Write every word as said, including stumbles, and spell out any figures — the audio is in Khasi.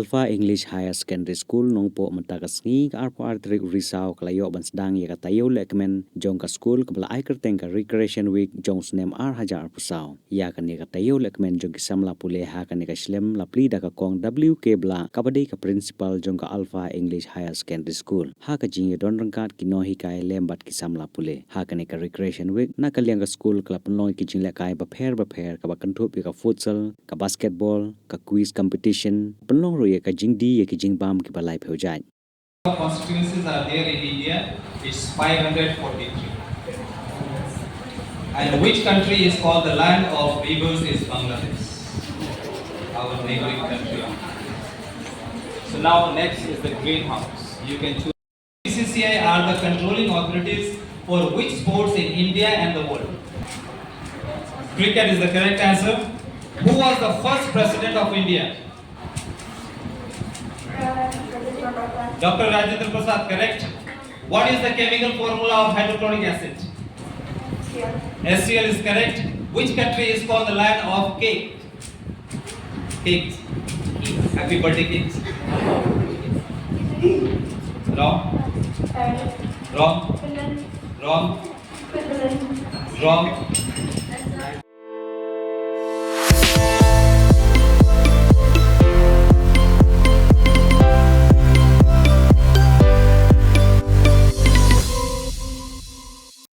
Alpha English Higher Secondary School Nongpoh mynta ka sngi ka arphew ar tarik u Risaw ka la ïoh ban sdang ïa ka taïew lehkmen jong ka skul kaba la ai kyrteng ka Recreation Week jong u snem ar hajar arphew saw. Ïa kane ka taïew lehkmen jong ki samla pule ha kane ka shlem la plie da ka kong W K Blah kaba dei ka principal jong ka Alpha English Higher Secondary School ha ka jingïadon ryngkat ki nonghikai lem bad ki samla pule. Ha kane ka Recreation Week na ka liang ka skul ka la pynlong ïa ki jinglehkai bapher bapher kaba kynthup ïa ka futsal, ka basketball, ka quiz competition, pynlong ruh ïa ka jingdie ïa ki jingbam kiba laiphew jait. Constituencies are there in India? It's five hundred forty-three. And which country is called the land of rivers? Is Bangladesh, our neighboring country. So now next is the greenhouse. You can choose. B C C I are the controlling authorities for which sports in India and the world? Cricket is the correct answer. Who was the first president of India? Doctor Rajendra Prasad, correct. What is the chemical formula of hydrochloric acid? H C l. H C l is correct. Which country is called the land of cake? Cakes. Happy birthday cakes. Wrong. Wrong. Wrong. Wrong.